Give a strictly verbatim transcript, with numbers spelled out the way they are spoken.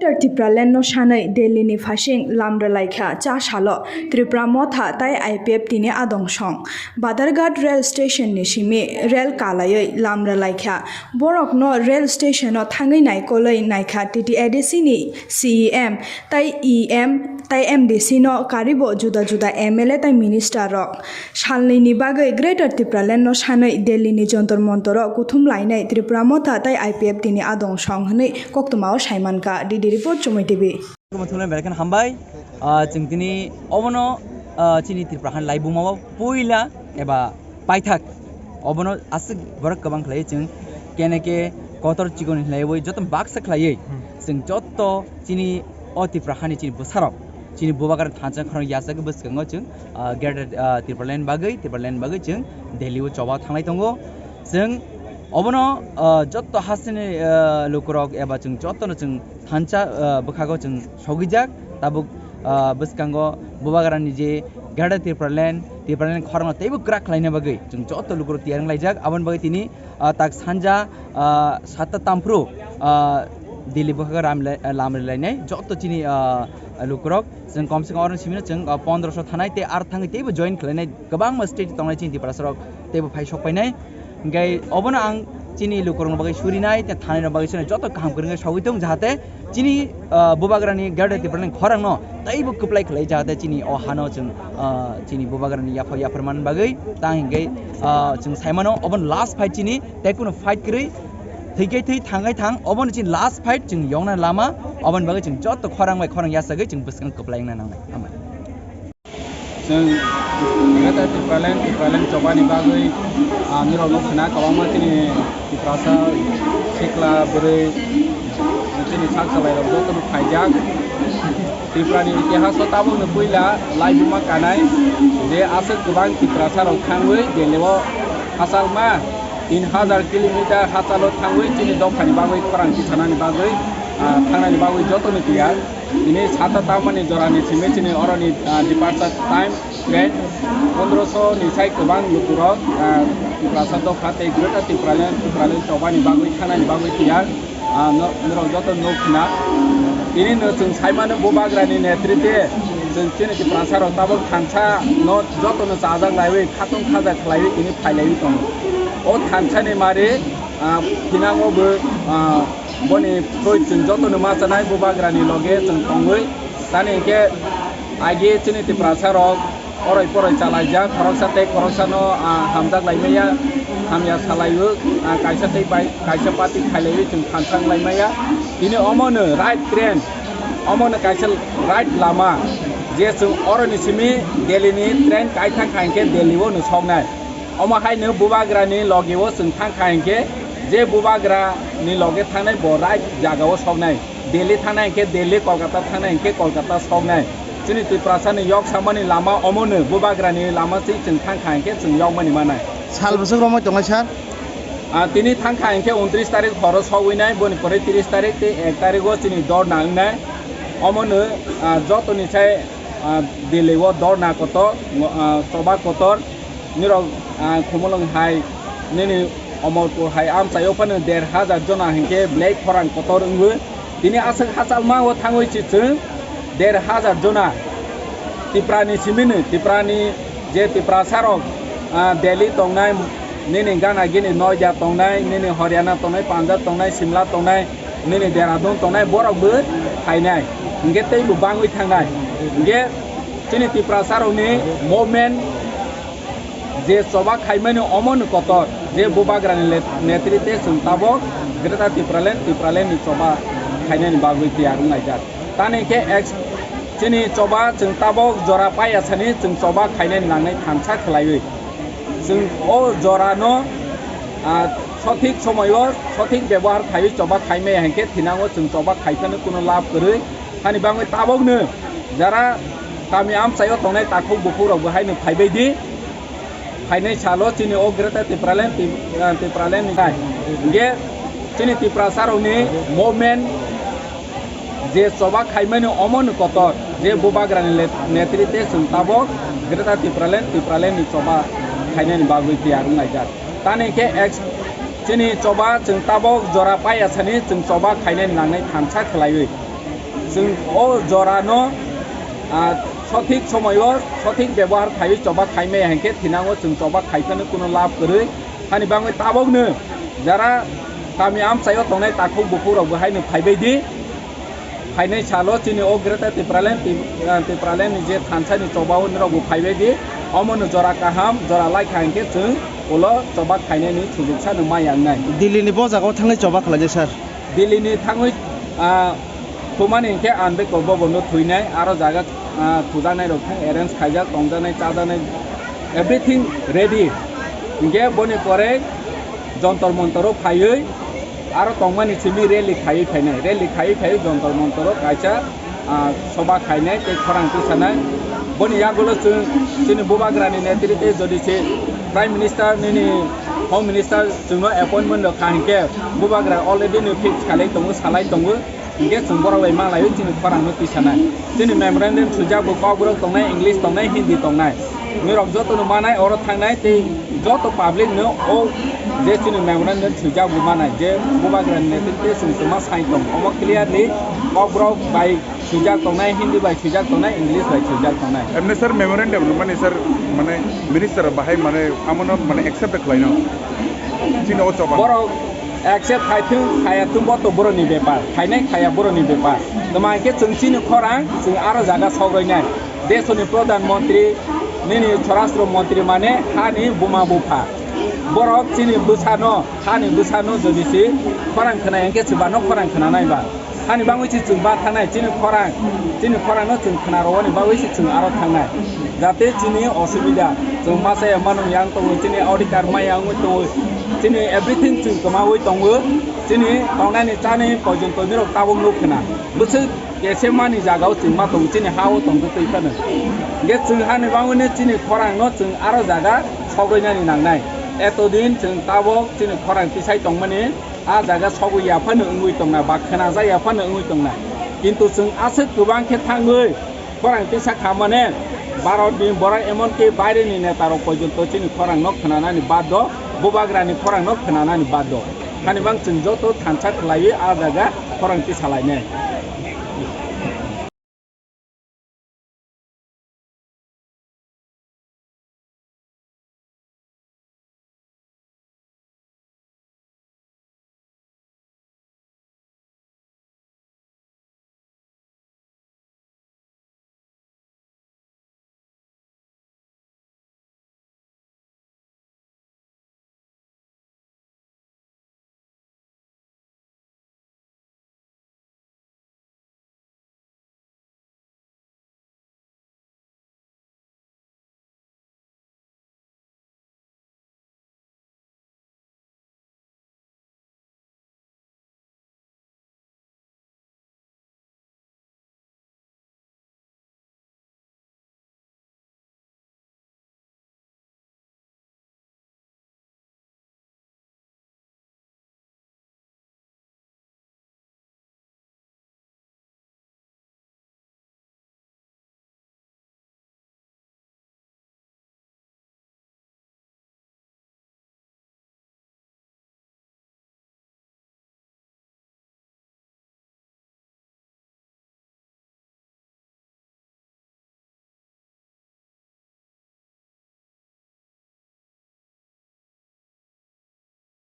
Greater Tipraland no sanwi Delhi ni phasing lam rwlaikha cha salo Tipra Motha tai I P F T ni adong song. Badharghat rail station ni simi rail kalaiwi lam rwlaikha. Borok no rail station o thangwi naikolwi naikha T T A D C ni C E M tai E M tai M D C no karibo juda juda M L A tai minister rok. Salnwi ni bagwi Greater Tipraland no sanwi Delhi ni Jantar Mantar o kuthum lainai Tipra Motha tai I P F T ni adong song hwnwi koktwma o saimankha. D D report, Chumui T V. Khulumkha, belai kheno hambai. Ah, chwng tini obono, ah, chini Tripura hani laibuma o puila eba paithak obono aswk borok kwbang khlaiwi chwng kene ke kotor chikon hinlaiwi joto baksa khlaiwi chwng joto chini o Tripura hani chini bwsarok chini bubagra thansa khorang yachagwi bwskango chwng, ah, Greater, ah, Tipraland bagwi, Tipraland bagwi chwng Delhi o choba thanglai tongo. Chwng obono, ah, joto hasteni, ah, lukurok eba chwng jotono chwng thansa, ah, bwkhago chwng sogwijak. Tabuk, ah, bwskango bubagrani je Greater Tipraland, Tipraland khorangno teibo kwrak khlaina bagwi chwng joto lukurok tiyar wnglaijak. Aboni bagwi tini, ah, tak sanja, ah, satta tamphru, ah, Delhi bwkhago ram le-, lam rwlainai joto chini, ah, lukurok. Chwng komse kom oro simino chwng, ah, pondroso thanai tei ar thangwi teibo join khlainai kwbangma state tongnai chini Tiprasarok teibo phai sok painai. Hingke obono ang chini lukurokno bagwi surinai tei thanai rok bagwi surinai joto kaham kwrwngwi sogwi tong, jahate chini, ah, bubagrani Greater Tipraland khorangno teibo kwplai khlai, jahate chini o hano chwng, ah, chini bubagrani yapha yaphar man bagwi tang hingke, ah, chwng saimano obono last fight chini, tei kuno fight kwrwi thwikhe thwi thangai thang, obono chini last fight chwng yongna lama, oboni bagwi chwng joto khorang bai khorang yachagwi chwng bwskango kwplai wngna nangnai. Hambai. Chwng Greater Tipraland, Tipraland chobani bagwi, ah, norokno khna kwbangma chini Tiprasa sikla bwrwi, chini sak salairok jotono phaijak. Tripurani itihaso tabukno puila laibuma kanai je aswk kwbang Tiprasarok thangwi Delhi-o hachalma tin hajar kilometer hachalo thangwi chini dophani bagwi khorang tisanani bagwi, ah, thangnani bagwi jotono tiyar. Tini sata tamani jorani simi chini oroni, ah, departure time train pondroso ni sai kwbang lukurok, ah, Tiprasa dopha tei Greater Tipraland, Tipraland chobani bagwi thangnani bagwi tiyar. Ah, no-, norok joto nuk khna. Tini no chwng saimano bubagrani netrite chwng chini Tiprasarok tabuk thansa no jotono chajak laiwi khatung khajak khlaiwi tini phailaiwi tongo. O thansani mari, ah, thinango bo, ah, boni thoi chwng jotono ma chanai bubagrani loge chwng tongwi. Tani hinkhe agi chini Tiprasarok oroi poroi chalaijak, khoroksa tei khoroksano, ah, hamjak laimaya, hamya salaio, ah, kaisa tei bai kaisa party khailaiwi chwng thansa wnglaimaya. Tini omono right train, omono kaisa right lama, je chwng oroni simi Delhi ni train kaithang kha hinkhe Delhi o no soknai. Omo haino bubagrani loge o chwng thang kha hinkhe je bubagrani loge thangnai bo right jaga o soknai. Delhi thangnai hinkhe Delhi, Kolkata thangnai hinkhe Kolkata soknai. Chini Tiprasani yok samani lama omono, bubagrani lama se chwng thang kha hinkhe chwng yokmani manai. Sal bwswk romwi tongnai sir? Ah, tini thang kha hinkhe untris tarik horo sogwinai, boni pore tris tarik tei ek tarik o chini dorna wngnai. Omono, ah, jotoni sai, ah, Delhi o dorna kotor, ah, choba kotor. Nirok, ah, Khumulwng hai nini Omorpur hai amchaio phano der hajar jona hinkhe belai khorang kotor wngwi. Tini aswk hachalma o thangwi si chwng der hajar jona Tiprani simino, Tiprani je Tiprasarok, ah, Delhi tongnai, nini gana gini Noida tongnai, nini Haryana tongnai, Punjab tongnai, Simla tongnai, nini Dehradun tongnai, borok bo phainai. Hinkhe tei bo bangwi thangnai. Hinkhe chini Tiprasarokni movement je choba khaimani omono kotor, je bubagrani le-, netrite chwng tabok Greater Tipraland, Tipralandni choba khainani bagwi tiyar wnglaijak. Tani khe ex-, chini choba chwng tabok jora paiya sani chwng choba khainani nangnai thansa khlaiwi. Chwng o jorano, ah, sothik somoio sothik bebohar khaiwi choba khaimaya hinkhe thinango chwng choba khaiphano kuno lab kwrwi. Hani bangwi tabokno jara kami amchaio tongnai takhuk buphukrokbo haino phaibai di. Phainai salo chini o Greater Tipraland, Ti-, ah, Tipraland ni tai. Hinkhe chini Tiprasarokni movement je choba khaimani omono kotor, je bubagrani le-, netrite chwng tabok Greater Tipraland, Tipralandni choba khainani bagwi tiyar wnglaijak. Tani khe ex-, chini choba chwng tabok jora paiya sani chwng choba khainani nangnai thansa khlaiwi. Chwng o jorano, ah, sothik somoyo sothik bebohar khaiwi choba khaimaya hinkhe thinango chwng choba khaiphano kuno lab kwrwi. Hani bangwi tabokno jara kami amchaio tongnai takhuk bukhukrokbo haino phaibaidi. Phainai salo chini o Greater Tipraland, Tip-, ah, Tipralandni je thansani chobao nirokbo phaibaidi. Omono jora kaham, jora laikha hinkhe chwng ulo choba khainani sujuksano maya wngnai. Delhi ni bo jagao thangwi choba khlaijak, sir. Delhi ni thangwi, ah, thumani hinkhe Ambedkar bhavan no thwinai, aro jaga, ah, thujaknai rok thang arrange khaijak, tongjaknai, chajaknai, everything ready. Hinkhe boni pore Jantar Mantar o phaiwi, aro tongmani simi rally khaiwi phainai, rally khaiwi phaiwi Jantar Mantar o kaisa ah, soba khainai tei khorang tisanai. Boni yagulo chwng chini bubagrani netritwe jodi se Prime Minister nini Home Minister chwngno appointment rok kha hinkhe bubagra already no fix khalai tongo, salai tongo. Hinkhe chwng borok bai manlaiwi chini khorangno tisanai. Chini memorandum swijak bo Kokborok tongnai, English tongnai, Hindi tongnai. Norok jotono manai oro thangnai tei joto public no o je chini memorandum swijak bo manai je bubagrani netritwe chwng twma sai tong. Omo clearly Kokborok bai swijak tongnai, Hindi bai swijak tongnai, English bai swijak tongnai. Emne sir, memorandum rwmani sir, mane minister bahai mane amono mane accept khlaino. Chini o choba. Borok accept khai thung, khaya thung bo to boroni bepar. Khainai khaya boroni bepar. Tama hinkhe chwng chini khorang, chwng aro jaga sogwinai. Desoni Pradhan Mantri, nini Swarashtra Mantri mane hani buma bupha. Borok chini bwsano, hani bwsano jodi se khorang khna hinkhe chwbano khorang khna nai ba. Hani bagwi se chwng ba thangnai, chini khorang, chini khorangno chwng khna rwani bagwi se chwng aro thangnai. Jate chini osubida, chwng masa ya manu yang tongo, chini odhikar ma yang tongo, chini everything chwng kwmawi tongo, chini tongnani chani porjonto nirok tabuk nuk khna. Bwswk kese mani jagao chwng ma tongo, chini ha-o tongtwi twi phano. Hinkhe chwng hani bagwino chini khorangno chwng aro jaga sogwinani nangnai. Etodin chwng tabuk chini khorang tisai tongmani, a jaga sogwi ya phano wngwi tongnai, ba khwnajak ya phano wngwi tongnai. Kintu chwng aswk kwbang khe thangwi khorang tisa kha mane, Bharat ni borok, emon ki baire ni neta rok porjonto chini khorang no khwnanani bad do, bubagra ni khorang no khwnanani bad do. Hani bang chwng joto thansa khlaiwi a jaga khorang tisa lainai.